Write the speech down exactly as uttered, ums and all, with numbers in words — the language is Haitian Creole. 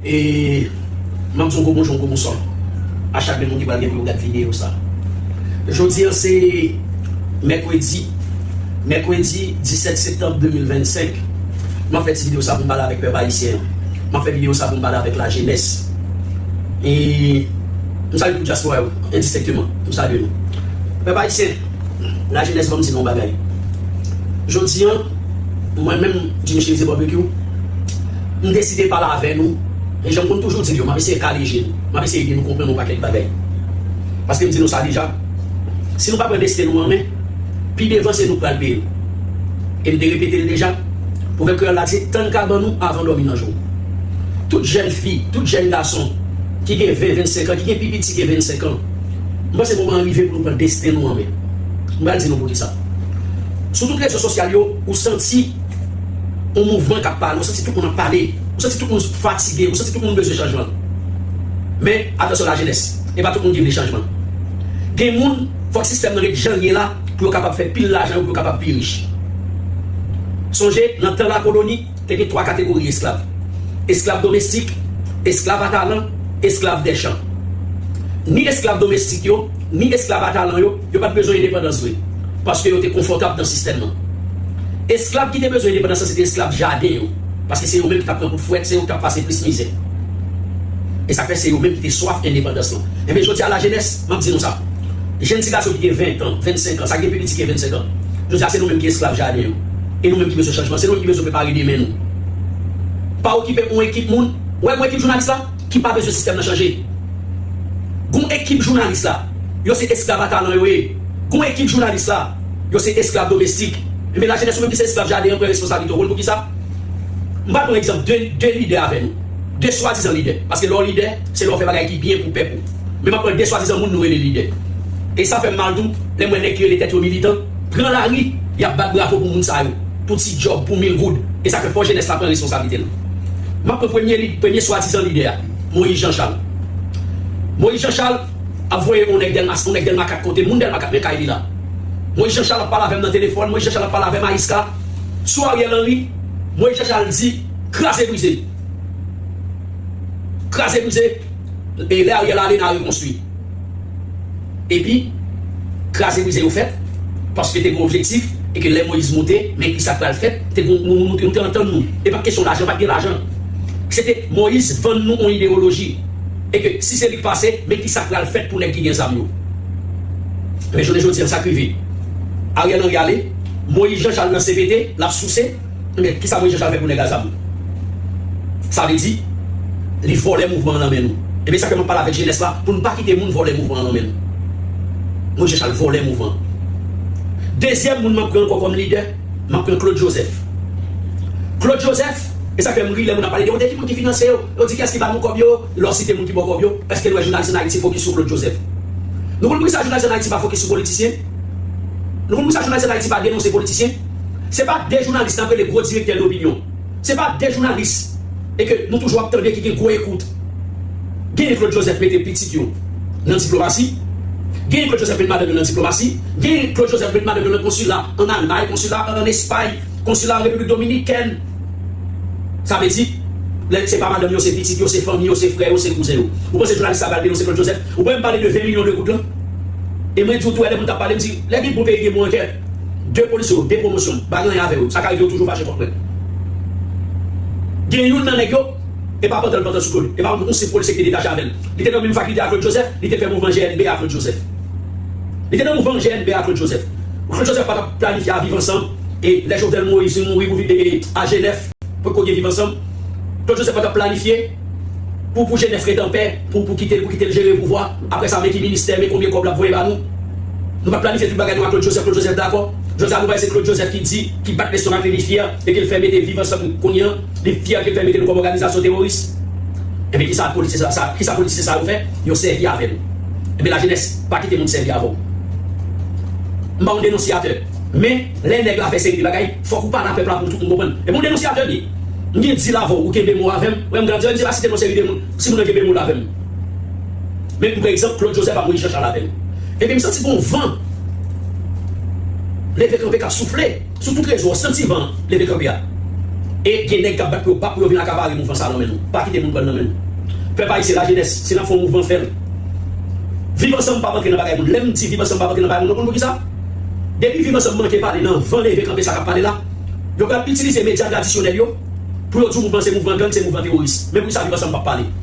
E m ap di yon gwo bonjou, yon gwo bonswa a chak de moun ki pral gen pou yo gad videyo sa. Jodi a se mèkredi, mèkredi disèt septanm de mil vennsenk. M ap fè ti videyo sa pou m pale avèk pèp ayisyen an. M ap fè videyo sa pou m pale avèk lajenès. E m salye tout dyaspora yo, endistèkteman. M salye nou. Pèp ayisyen, lajenès, ban m di nou yon bagay. Jodi a, mwen menm, Jimmy Chérizier Barbecue, m deside pale avè nou. E jan m konn toujou di l yo, m ap eseye kale je nou. M ap eseye ede nou konprann yon pakèt bagay. Paske m di nou sa deja, si nou pa pran desten nou an men, pi devan se nou k pral peye l. E m te repete l deja, pwovèb kreyòl la di, tann kabann ou avan w dòmi nan jou. Tout jèn fi, tout jèn gason ki gen ven, vennsenk an, ki gen pi piti ke vennsenk an, m panse moman an rive pou nou pran desten nou an men. M pral di nou poukisa. Sou tout rezo sosyal yo, ou santi yon mouvman k ap pale, ou santi tout moun ap pale, ou santi tout moun fatige, ou santi tout moun bezwen chanjman. Men, atansyon lajenès, e pa tout moun ki vle chanjman. Gen moun, fòk sistèm nan ret jan l ye la pou yo kapab fè pil lajan, pou yo kapab pi rich. Sonje, nan tan lakoloni, te gen twa kategori esklav. Esklav domestik, esklav a talan, esklav dè chan. Ni esklav domestik yo, ni esklav a talan yo, yo pa t bezwen endepandans vre. Paske yo te konfòtab nan sistèm nan. Esklav ki te bezwen endepandans lan, se te esklav jaden yo. Paske se yo menm ki t ap pran kout fwèt, se yo ki t ap pase plis mizè. E sa fè se yo menm ki te swaf endepandans lan. Enben, jodi a, lajenès, m ap di nou sa. Jèn ti gason ki gen ven an, vennsenk an, sa ki gen pi piti ke vennsenk an. Jodi a, se nou menm ki esklav jaden yo. E nou menm ki bezwen chanjman. Se nou menm ki bezwen prepare demen nou. Pa okipe yon ekip moun. Ou wè yon ekip jounalis la, ki pa bezwen sistèm nan chanje. Gon ekip jounalis la, yo se esklav a talan yo ye. Gon ekip jounalis la, yo se esklav domestik. Enben, lajenès, ou menm ki se esklav jaden an, pran responsablite w. Konn poukisa? M pral pran egzanp de, de lidè avè nou. De swadizan lidè. Paske lè w lidè, se lè w fè bagay ki byen pou pèp ou. Men m ap pran de swadizan moun nou rele lidè. E sa fè m mal tou, lè m wè nèg ki rele tèt yo militan, pran lari, y ap bat bravo pou moun sa yo. Pou ti djòb, pou mil goud. E sa fè fò jenès la pran responsablite l. M ap pran premye li-, premye swadizan lidè a, Moïse Jean Charles. Moïse Jean Charles ap voye yon nèg Dèlmas, yon nèg Dèlma kat kote, moun Dèlma kat men kay li la. Moïse Jean Charles ap pale avè m nan telefòn, Moïse Jean Charles ap pale avè m Maïska. Sou Ariel Henry, Moïse Jean Charles di, kraze brize. Kraze brize, e lè Ariel ale, n a rekonstwi. Epi, kraze brize yo fèt, paske te gen objektif, e ke lè Moyiz moute, men ki sa k pral fèt, te gen, nou, nou, nou te antann nou. E pa t kesyon lajan, pa t gen lajan. Se te Moyiz vann nou yon idewoloji. E ke si se li k pase, men ki sa k pral fèt pou nèg ki gen zam yo. Men jounen jodi a, sa k rive. Ariel Henry ale, Moyiz Jean Charles nan C P T, l ap souse, men kisa Moyiz Jean Charles fè pou nèg a zam? Sa vle di, li vòlè mouvman an nan men nou. Ebyen, sa fè m ap pale avèk jenès la, pou n pa kite moun vòlè mouvman an nan men nou. Moyiz Jean Charles vòlè mouvman an. Dezyèm moun m ap pran ankò kòm lidè, m ap pran Claude Joseph. Claude Joseph, e sa fè m ri lè moun ap pale de yo, de ki moun ki finanse yo, yo di kiyès ki ba nou kòb yo, lè w site moun ki ba w kòb yo, èske nou wè jounalis ann Ayiti fokis sou Claude Joseph? Nou konn poukisa jounalis ann Ayiti pa fokis sou politisyen? Nou konn poukisa jounalis ann Ayiti pa denonse politisyen? Se pa de jounalis n ap rele gwo direktè dopinyon. Se pa de jounalis e ke nou toujou ap tande ki gen gwo ekout. Genyen Claude Joseph mete pitit yo nan diplomasi. Genyen Claude Joseph mete madanm yo nan diplomasi. Genyen Claude Joseph mete madanm yo nan konsila ann Almay, konsila ann Espay, konsila an Repiblik Dominikèn. Sa vle di, lè se pa madanm yo, se pitit yo, se fanmi yo, se frè yo, se kouzen yo. Ou panse jounalis sa pral denonse Claude Joseph? Ou pa menm pale de ven milyon de goud lan? E mwen di w tou, lè moun t ap pale, m di, lè gen bon peyi, gen bon ankè. De polisye yo, de pwomosyon, m pa gen anyen avè yo. Sa ka rive yo toujou fache kont mwen. Gen youn nan nèg yo, e pa pantalon, pantalon sou do li. E pa yon senp polisye ki te detache avè l. Li te nan menm fakilte a Claude Joseph, li te fè mouvman G N B a Claude Joseph. Li te nan mouvman G N B a Claude Joseph. Claude Joseph pa t ap planifye a Viv Ansanm, e lè Jovenel Moïse mouri pou vi-, e, e, a Jenèf, pou kote Viv Ansanm. Claude Joseph pa t ap planifye pou, pou Jenèf ret anpè, pou, pou kite l, pou kite l jere pouvwa. Apre sa, men ki ministè, men konbyen kòb l ap voye ba nou. Nou pa t planifye tout bagay nou a Claude Joseph, Claude Joseph dakò. Jodi a, nou wè se Claude Joseph ki di, ki bat lestomak li, li fyè, e ke l fè mete Viv Ansanm kounye a, li fyè ke l fè mete nou kòm òganizasyon teworis. Ebyen, kisa politisyen sa, sa, kisa politisyen sa yo fè? Yo sèvi avè nou. Ebyen, lajenès, pa kite moun sèvi avè w. M pa yon denonsiyatè. Men, lè nèg la fè seri de bagay, fòk ou pale a pèp la pou tout moun konprann. Epi yon denonsiyatè m ye. M gen dil avè w, ou kenbe mo avè m. Wè m grandi, m se pa site non seri de moun, si moun nan kenbe mo l avè m. Men m pran egzanp Claude Joseph ak Moïse Jean Charles avè m. Epi m santi gon van leve kanpe k ap soufle sou tout rezo a, w santi van leve kanpe a. E gen nèg k ap bat pou yo, bat pou yo vin akapare mouvman sa nan men nou. Pa kite moun pran nan men nou. Pèp ayisyen, lajenès, si n ap fè yon mouvman, fè l. Viv ansanm p ap antre nan bagay moun. Lè m di viv ansanm p ap antre nan bagay moun, nou konn poukisa? Depi viv ansanm manke pale nan van leve kanpe sa k ap pale la, yo pral itilize medya tradisyonèl yo pou yo di w mouvman se mouvman gang, se mouvman teworis. Men poukisa viv ansanm p ap pale?